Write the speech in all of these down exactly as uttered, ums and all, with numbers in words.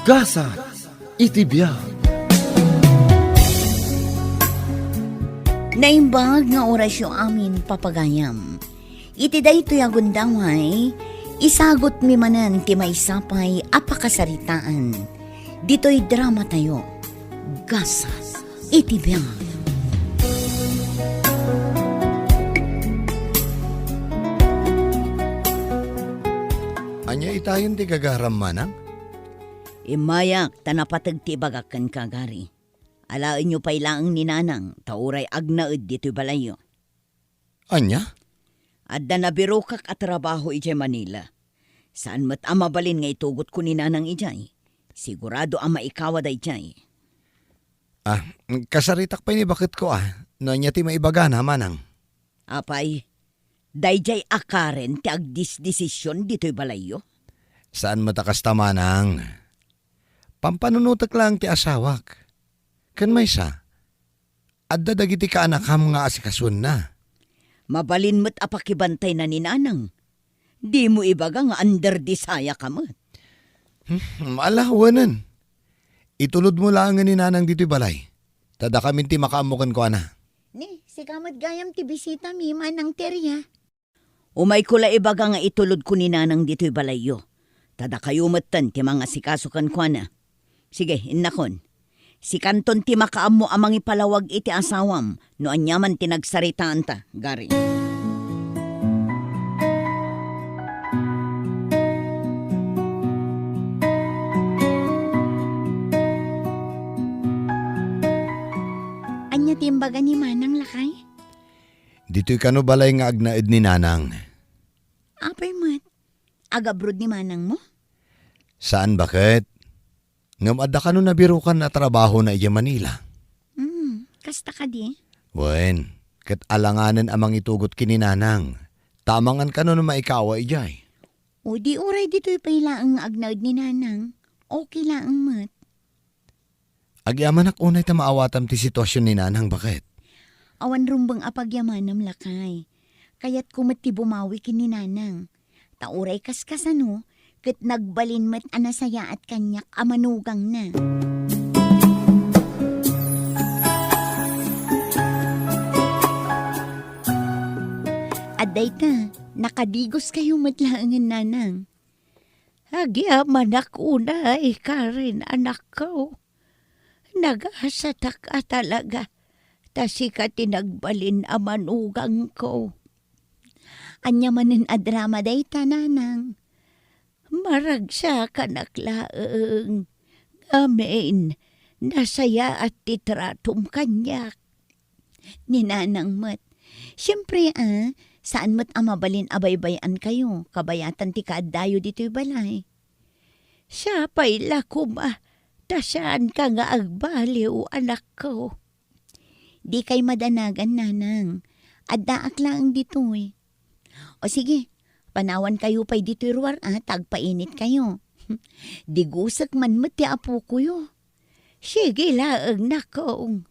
Gasat iti biag. Naimbag nga orasyo amin, papagayam. Iti daytoy a gundaway, isagutmi manen ti maysa pay a pakasaritaan. Ditoy dramatayo, Gasat iti biag. Ania itayen ti gagaram, manang? Immayak ta napateg ti ibagak kenka, Gary. Alaenyo pay laeng ni Nanang, ta uray agnaed ditoy balayyo. Ania? Adda nabirokak a trabaho idiay Manila. Saan met a mabalin nga itugotko ni Nanang idiay. Sigurado a maikawa daydiay. Ah, kasaritak pay ni baketko, ah, no ania ti maibagana, manang. Apay, daydiay a Karen ti agdisdesision ditoy balayyo? Saan met a kasta, manang. Pampanunotek laeng ti asawak. Ken maysa, adda dagiti kaanakam nga asikasuenna. Mabalin met a pakibantayna ni Nanang. Dimo ibaga nga under the saya ka met. Hmm, ala, wenen. Itulodmo laengen ni Nanang ditoy balay. Ta dakamin ti makaammo kenkuana. Ni, sika met gayam ti bisitami, Manang Teria. Umayko la ibaga nga itulodko ni Nanang ditoy balayyo. Ta dakayo metten ti mangasikaso kenkuana. Sige, innakon. Sikanton ti makaammo a mangipalawag iti asawam no aniaman ti nagsaritaanta, Gary. Ania ti imbaga ni Manang, lakay? Ditoy kano balay nga agnaed ni Nanang. Apay met? Agabroad ni Manangmo? Saan, baket. Ngem adda kano nabirokan a trabahona idiay Manila. Hmm, kasta kadi? Wen, ket alanganen a mangitugot ken ni Nanang. Ta amangan kano no maikawa idiay. O di uray ditoy pay laeng nga agnaed ni Nanang. Okay laeng met. Agyamanak unay ta maawatam ti situasion ni Nanang, baket. Awan rumbeng a pagyamanam, lakay. Kayatko met ti bumawi ken ni Nanang. Ta uray kaskasano, ket nagbalin met a nasayaat kaniak a manugangna. Adda ita, nakadigoskayo met laengen, Nanang. Agyamanak unay, Karen, anakko. Nagasatak a talaga, ta sika ti nagbalin a manugangko. Ania manen a drama dayta, Nanang? Maragsakanak laeng. Ngamin, nasayaat ti tratom kaniak. Ni Nanang met. Siempre, a, saan met a mabalin a baybay-ankayo, kabayatan ti kaaddayo ditoy balay. Siapay la koma, ta saanka nga agbaliw, anakko. Dikay madanagan, Nanang. Addaak laeng ditoy. O sige, panawankayo pay ditoy ruar, a, ta agpainitkayo. Digusek man met ti apokoyo. Sige laeng, nakong.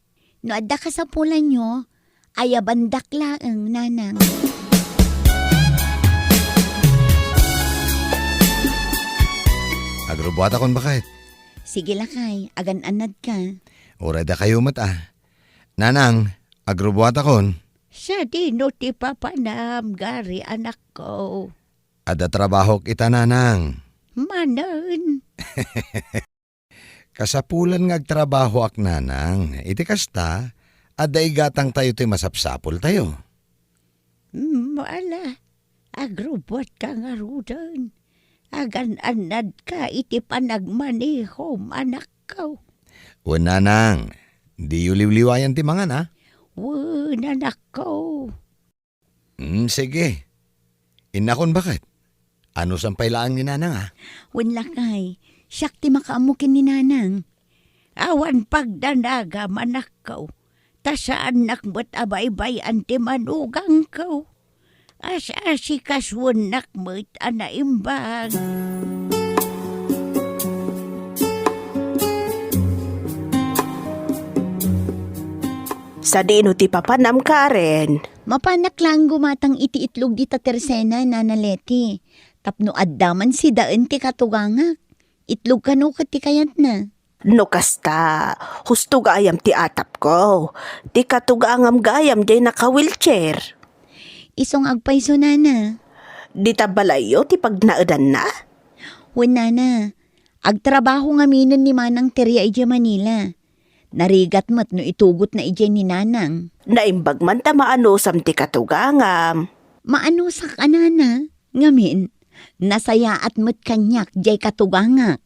No adda kasapulanyo, ayabandak laeng, Nanang. Agrubuatakon, baket. Sige, lakay, agan-annadka. Uray dakayo met, a. Nanang, agrubuatakon. Sadino ti papanam, Gary, anakko? Adda trabahok ita, Nanang. Manen? Kasapulan nga agtrabahoak, Nanang. Iti kasta, adda igatangtayo ti masapsapultayo. Mm, ala, agrubuatka ngaruden. Agan-annadka iti panagmanehom, anakko. Wen, Nanang, diyo liwliwayan ti mangan, a? Wen, anakko. Mm, sige. Innakon, baket. Anusan pay laeng ni Nanang, a? Wen, lakay, siak ti makaammo ken ni Nanang. Awan pagdanagam, anakko, ta saannak met a baybay-an ti manugangko. As-asikasuennak met a naimbag. Sadino ti papanam, Karen? Mapanak laeng gumatang iti itlog dita tersena, Nana Leti, tapno adda man sidaen ti katugangak. Itlog kano ket ti kayatna. No kasta, husto gayam ti atapko. Ti katugangam gayam diay naka-wheelchair. Isu nga agpayso, nana. Dita balayyo ti pagnaedanna? Wen, nana. Agtrabaho ngaminen ni Manang Teria idiay Manila. Narigat met no itugotna idiay ni Nanang. Naimbag man ta maanusam ti katugangam. Maanusak a, nana. Ngamin, nasayaat met kaniak diay katugangak.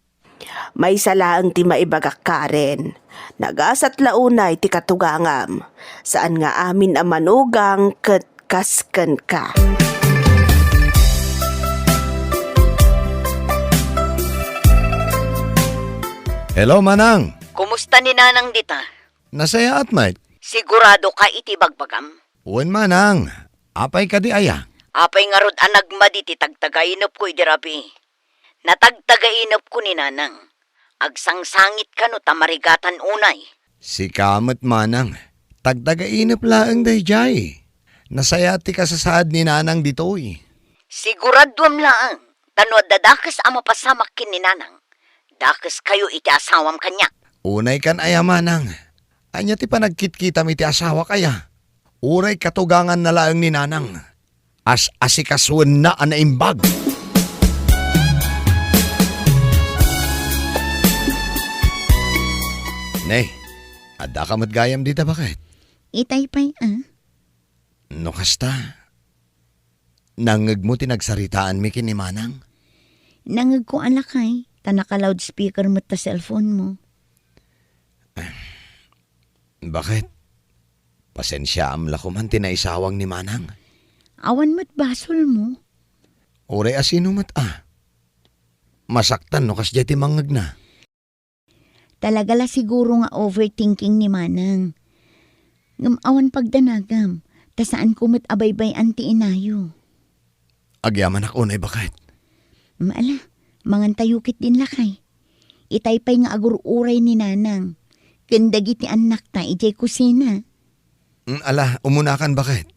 Maysa laeng ti maibagak, Karen. Nagasat la unay ti katugangam. Saan nga amin a manugang ket kas kenka. Hello, Manang. Kumusta ni Nanang dita? Nasayaat met. Sigurado ka iti bagbagam? Wen, Manang. Apay kadi aya? Apay ngarud a nagmadi ti tagtagainepko idi rabii? Natagtagainepko ni Nanang. Agsangsangit kano ta marigatan unay. Sika met, Manang. Tagtagainep laeng daydiay. Nasayaat ti kasasaad ni Nanang ditoy. Siguraduam laeng, ta no adda dakes a mapasamak ken ni Nanang, dakeskayo iti asawam kaniak. Unay kan aya, Manang? Ania ti panagkitkitam iti asawak aya? Uray katuganganna laeng ni Nanang. As-asikasuenna a naimbag. Ne, addaka met gayam dita, baket? Itay pay, a? No kasta, nangngegmo ti nagsaritaanmi ken ni Manang? Nangngegko a, lakay, ta naka-loudspeaker met ta cellphone-mo. Baket? Pasensiaam la koman ti naisawang ni Manang. Awan met basolmo. Uray a sino met a. Masaktan no kasdiay ti mangngegna. Talaga la siguro nga overthinking ni Manang. Ngem awan pagdanagam, ta saanko met a baybay-an ti inayo. Agyamanak unay, baket. Mm, ala, mangantayo ketdin, lakay. Itay pay nga agur-uray ni Nanang ken dagiti annakta idiay kusina. Mm, ala, umunakan, baket.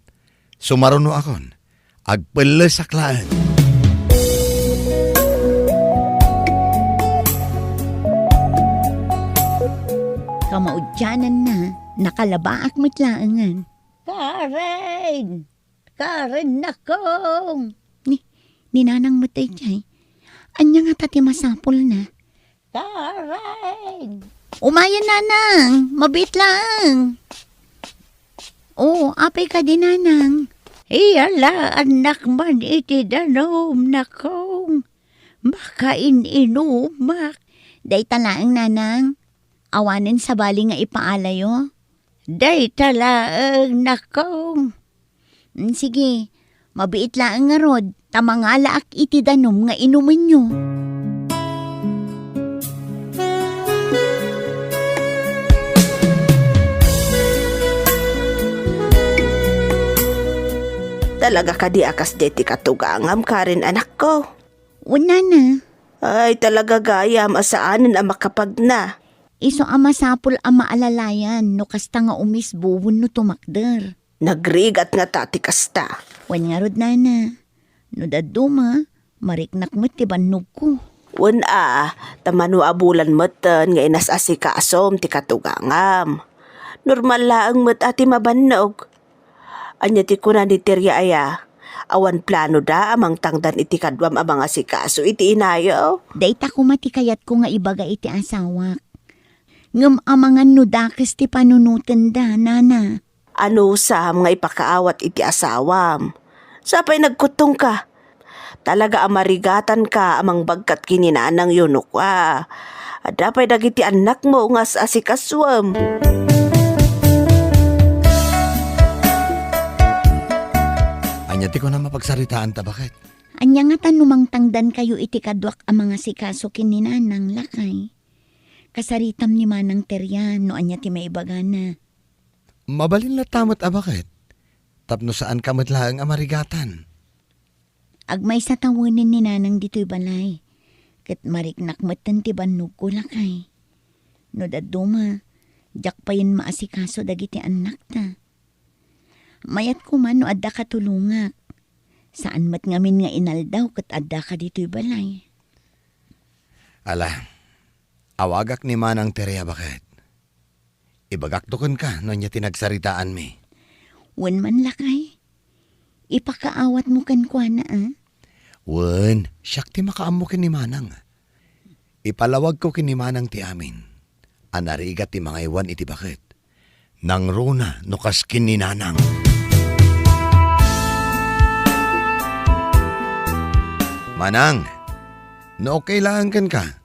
Sumarunoakon. Agpellesak laeng. Kamaudiananna, nakalabaak met laengen. Karen! Karen, nakong! Ni, ni Nanang met daydiay. Ania ngata ti masapulna? Karen! Umayen, Nanang! Mabiit laeng! O, apay kadi, Nanang? Iyalaannak man iti danum, nakong. Makain-inumak. Dayta laeng, Nanang. Awanen sabali nga ipaalayo. Dayta laeng, nakong. Mm, sige, mabiit laeng ngarud, ta mangalaak iti danum nga inumenyo. Talaga kadi a kasdiay ti katugangam, Karen, anakko? Wen, nana. Ay, talaga gayam a saanen a makapagna. Isu a masapul a maalalayan no kasta nga umisbo wenno tumakder. Nagrigat ngata ti kasta. Wen ngarud, nana. No dadduma, mariknak met ti bannogko. Wen a, ta mano a bulan metten nga inas-asikasom ti katugangam. Normal laeng met a ti mabannog. Ania ti kuna ni Teria aya? Awan planoda a mangtangdan iti kaduam a mangasikaso iti inayo? Dayta koma ti kayatko nga ibaga iti asawak. Ngem amangan no dakes ti panunotenda, nana. Anusam nga ipakaawat iti asawam? Sapay nagkuttongka. Talaga a marigatanka a mangbagkat ken ni nanangyo no kua, adda pay dagiti annakmo nga as-asikasuem. Ania ti kunam a pagsaritaanta, baket? Ania ngata no mangtangdankayo iti kaduak a mangasikaso ken ni nanang, lakay? Kasaritam ni Manang Terian no ania ti maibagana. Mabalin latta met a baket, tapno saanka met laeng a marigatan. Agmaysa tawenen ni nanang ditoy balay, ket mariknak metten ti bannogko, lakay. No dadduma, diak payen maasikaso dagiti annakta. Mayat koma no adda katulongak. Saan met ngamin nga inaldaw ket addaka ditoy balay. Ala, awagak ni Manang Teria baket. Ibagakto kenka no ania ti nagsaritaanmi. Wen man, lakay. Ipakaawatmo kenkuana, a? Wen, siak ti makaammo ken ni Manang. Ipalawagko ken ni Manang ti amin a narigat ti mangaywan iti baket. Nangruna no kas ken ni Nanang. Manang, no okay laeng kenka,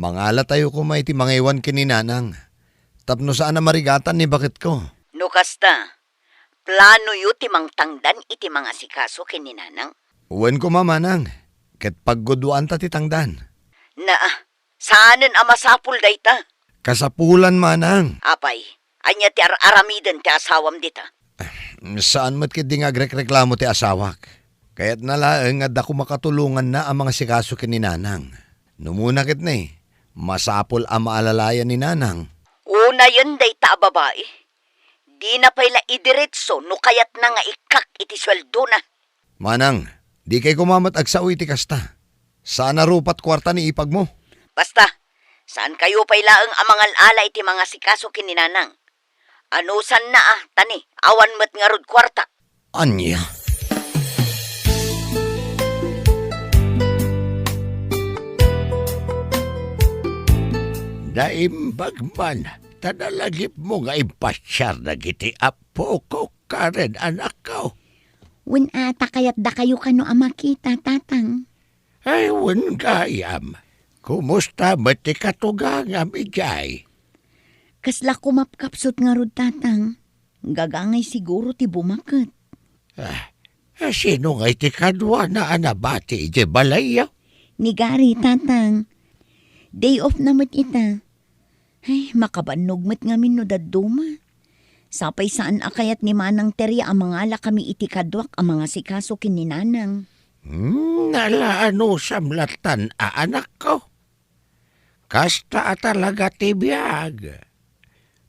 mangalatayo koma iti mangaywan ken ni Nanang tapno saan a marigatan ni baketko. No kasta, planoyo ti mangtangdan iti mangasikaso ken ni Nanang? Wen koma, Manang, ket pagguduanta ti tangdan. Naa, saanen a masapul dayta. Kasapulan, Manang. Apay, ania ti ar-aramiden ti asawam dita? Saan met ketdi nga agrekreklamo ti asawak. Kayatna laeng nga adda koma katulonganna a mangasikaso ken ni Nanang. No umuna ketdi, masapul a maalalayan ni Nanang. Unayen dayta a babai. Dina pay la idiretso no kayatna nga ikkak iti sueldona. Manang, dikay koma met agsao iti kasta. Saan a rupat kuarta ni ipagmo. Basta, saankayo pay laeng a mangal-ala iti mangasikaso ken ni Nanang. Anusanna a, ta ni, awan met ngarud kuarta. Ania? Naimbag man, ta nalagipmo nga impasiar dagiti apok. Karen, anakko. Wen a, ta kayatdakayo kano a makita, Tatang. Ay, wen gayam. Kumusta met ti katugangam idiay? Kasla kumapkapsut ngarud, Tatang. Gagangay siguro ti bumaket. Ah, sino ngay ti kaduana a nabati idiay balayyo? Ni Gary, Tatang. Day off na met ita. Ay, makabannog met ngamin no dadduma. Sapay saan a kayat ni Manang Teria a mangalakami iti kaduak a mangasikaso ken ni Nanang. Hmm, nalaanusam lattan a anakko. Kasta a talaga ti biag.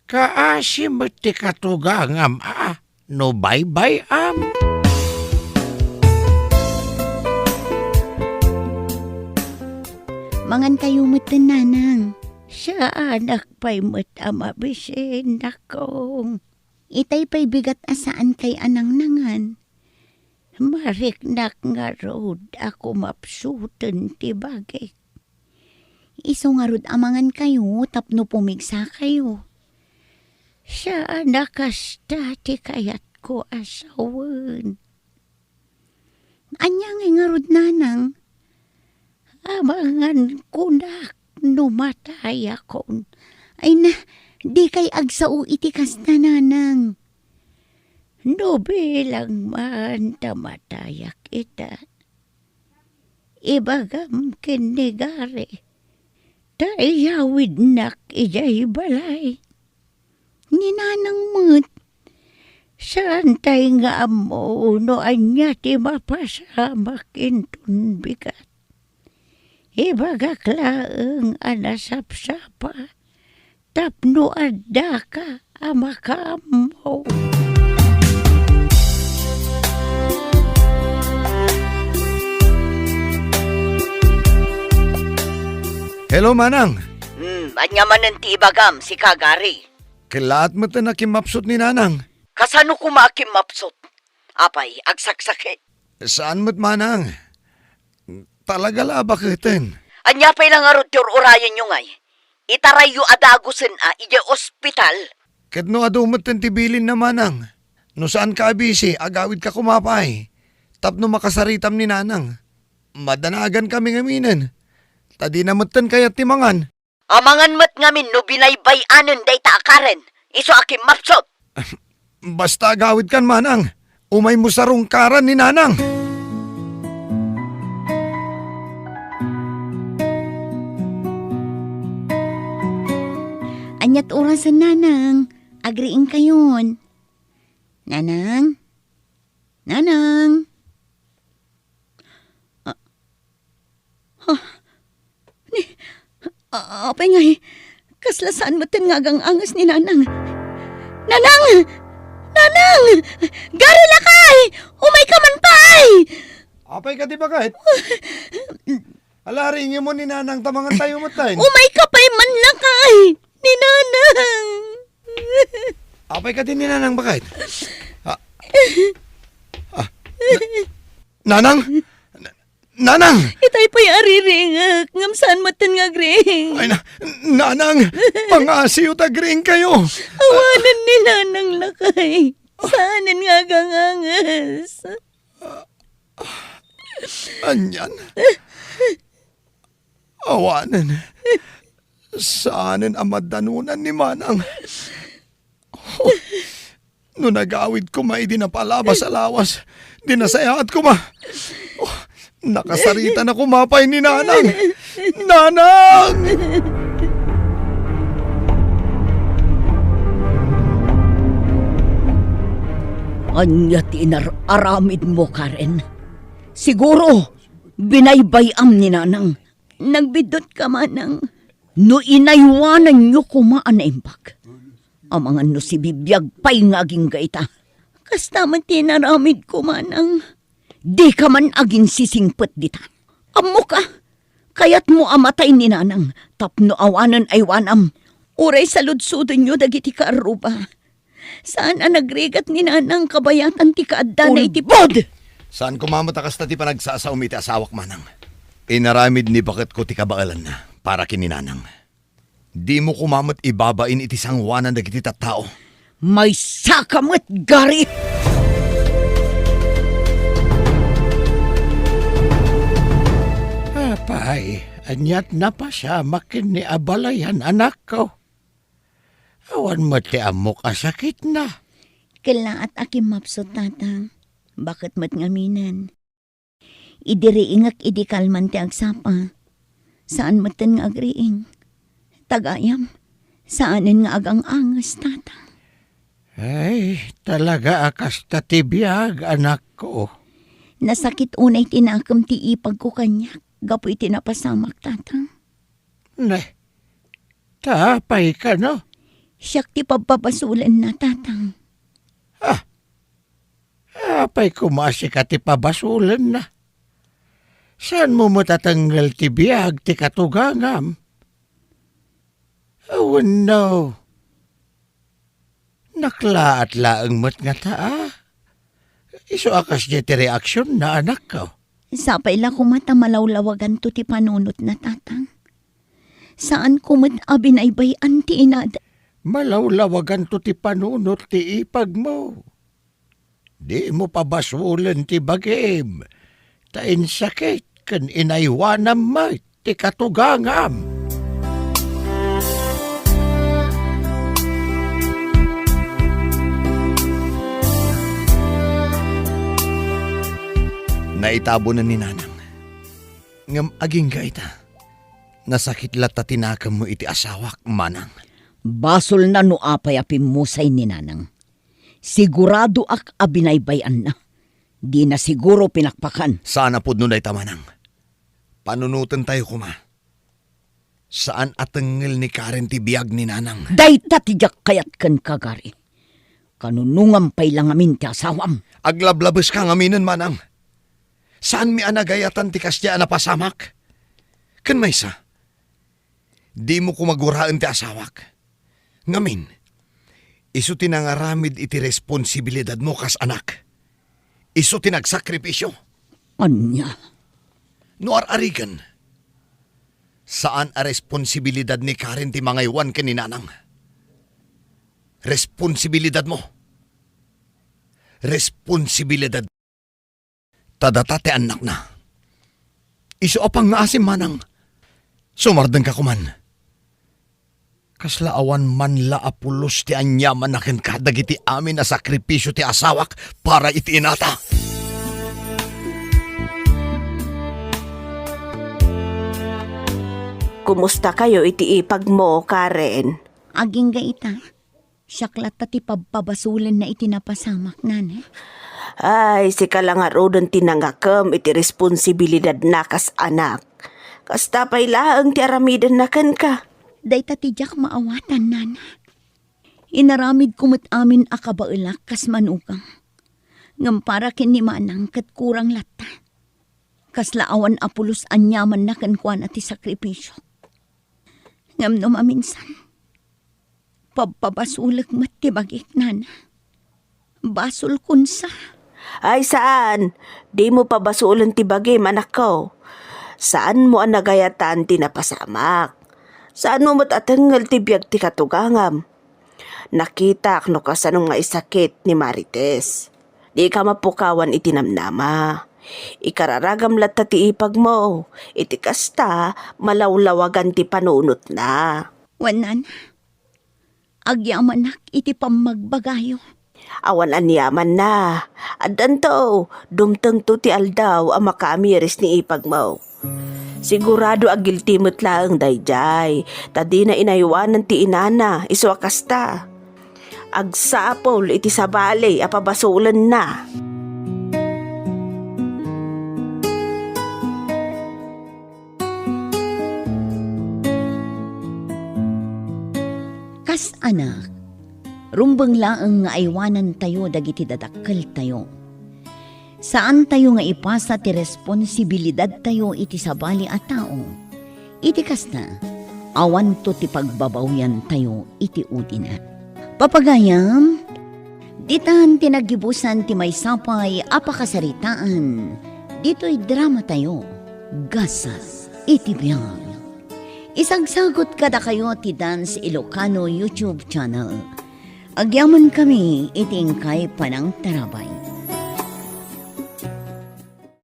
Kaasi met ti katugangam a no baybay-am. Mangankayo metten, Nanang. Saanak pay met a mabisin, nakong. Itay pay bigat a saankay a nangnangan. Mariknak ngarud a kumapsuten ti bagik. Isu ngarud a mangankayo tapno pumigsakayo. Saan a kasta ti kayatko a sawen. Ania ngay ngarud, Nanang? Amangan kunak no matayakon. Ay na, dikay agsao iti kasta, Nanang. No bilang man ta matayak ita, ibagam ken ni Gary, ta iyawidnak idiay balay. Ni Nanang met, saantay nga ammo no ania ti mapasamak inton bigat. Ibagak laeng a nasapsapa tapno addaka a makaammo. Hello, Manang. Hmm, ania manen ti ibagam, sika, Gary? Kellaat met a kimmapsut ni Nanang. Kasano koma a kimmapsut? Apay, agsaksakit? Saan met, Manang. Talaga la a baketen. Ania pay la ngarud ti ur-urayenyo ngay? Itarayyo a dagusen a idiay ospital? Ket no adu metten ti bilinna, Manang, no saanka a bisi, agawidka koma pay tapno makasaritam ni Nanang. Madanagankami ngaminen, ta dina metten kayat ti mangan. Amangan met ngamin no binaybay-anen dayta a Karen, isu a kimmapsut. Basta agawidkan, Manang. Umaymo sarungkaran ni Nanang. Aniat orasen, Nanang? Agriingkayon. Nanang? Nanang? Ah, Ha? Ni, a-, apay ngay, kasla saan metten nga agang-anges ni Nanang? Nanang! Nanang! Gari, lakay! Umayka man pay! Apay kadi baket? Ala, ringi mo ni Nanang ta mangan tayo met, tay. Umay ka pay man, lakay! Ni Nanang! Apay ka din ni Nanang, bakit? Ah, ah, na-, Nanang! Na-, Nanang! Itay pay a riringek, ngem saan met nga agriing. Ay, na-, Nanang! Pangasiyo ta agriing kayo! Awanen ni Nanang, lakay. Saanen nga aganganges. Anian? Awanen. Saanen a maddanunan ni Manang. Oh, no nagawid koma idi napalabas a lawas, di nasayaat koma. Oh, nakasarita na koma pay ni Nanang. Nanang! Ania ti inar-aramidmo, Karen? Siguro, binaybay-am ni Nanang. Nagbiddut ka, Manang. No inaywananyo koma a naimbag, amangan no sibibiag pay nga agingga ita. Kasta met ti inaramidko, Manang. Dika man aginsisingpet dita. Ammoka, kayatmo a matay ni Nanang tapno awanen aywanam. Uray saludsodenyo dagiti kaarruba. Saan a nagrigat ni Nanang kabayatan ti kaaddana iti Ulbod! Saan koma met a kasta ti panagsasaom iti asawak, Manang. Inaramid ni baketko ti kabaelanna para ken ni Nanang. Dimo koma met ibabain iti sangoanan dagiti tattao. Maysaka met, Gary! Apay, aniat napasamak ken ni abalayan, anakko? Awan met ti ammok a sakitna. Kellaat a kimmapsut, Tatang. Baket met ngaminen. Idi riingek idi kalman ti agsapa, saan metten nga agriing. Tagayam, saanen nga agang-anges, Tatang. Ay, talaga a kasta ti biag, anakko. Nasakit unay ti nakem ti ipagko kaniak gapu iti napasamak, Tatang. Ne, ta apay kano? Siak ti pabpabasolenna, Tatang. Ah, apay koma a sika ti pabasolenna? Saanmo met a tengngel ti biag ti katugangam? Wenno, naklaat laeng met ngata a? Isu a kasdiay ti reaksionna, anakko? Sapay la koma ta malawlawaganto ti panunotna, Tatang. Saanko met a binaybay-an ti inad- Malawlawaganto ti panunot ti ipagmo. Dimo pabasolen ti bagim, ta insakit ken inaywanam met ti katugangam. Naitabonen ni Nanang. Ngem agingga ita, nasakit latta ti nakemmo iti asawak, Manang. Basolna no apay a pimmusay ni Nanang. Siguradoak a binaybay-anna. Dina siguro pinakpakan. Saan a pudno dayta, Manang. Panunotentayo koma. Saan a tengngel ni Karen ti biag ni Nanang. Dayta ti diak kayat kenka, Gary. Kanunongam pay la ngamin ti asawam. Aglablabeska ngaminen, Manang. Saanmi a nagayatan ti kasdiay a napasamak. Ken maysa, dimo koma guraen ti asawak. Ngamin, isu ti nangaramid iti responsibilidadmo kas anak. Isu ti nagsakripisio. Ania? No ar-arigen, saan a responsibilidad ni Karen ti mangaywan ken ni Nanang. Responsibilidadmo. Responsibilidad. Ta data ti annakna. Isu a pangngaasim, Manang. Sumardengka koman. Kasla awan man la a pulos ti aniamanna kenka dagiti amin a sakripisio ti asawak para iti inata. Kumustakayo iti ipagmo, Karen? Agingga ita. Siak latta ti pabpabasolenna iti napasamak, Nana. Ay, sika la ngaruden ti nangakem iti responsibilidadna kas anak. Kasta pay laeng ti aramidenna kenka. Dayta ti diak maawatan, Nana. Inaramidko met amin a kabaelak kas manugang. Ngem para ken ni Manang ket kurang latta. Kasla awan a pulos aniamanna kenkuana ti sakrifisiok. Ngem no maminsan, pabpabasolek met ti bagik, nana. Basolkon sa. Ay, saan. Dimo pabasolen ti bagim, anakko. Saanmo a nagayatan ti napasamak. Saanmo met a tengngel ti biag ti katugangam. Nakitak no kasano nga isakit ni Marites. Dika mapukawan iti namnama. Ikararagam latta ti ipagmo. Iti kasta, malawlawagan ti panunotna. Wen, nana, agyamanak iti pammagbagayo. Awan aniamanna. Addanto, dumtengto ti aldaw a makamiris ni ipagmo. Sigurado a guilty met laeng daydiay, ta dina inaywanan ti inana, isu a kasta. Agsapul iti sabali a pabasolenna. Kas anak, rumbeng laeng nga aywanantayo dagiti dadakkeltayo. Saantayo nga ipasa ti responsibilidadtayo iti sabali a tao. Iti kasta, awanto ti pagbabawyantayo iti udina. Papagayam, ditan ti naggibusan ti maysa pay a pakasaritaan ditoy dramatayo, Gasat iti Biag. Isagsagut kadakayo ti Dance Ilocano YouTube channel. Agyamankami iti inkay panangtarabay.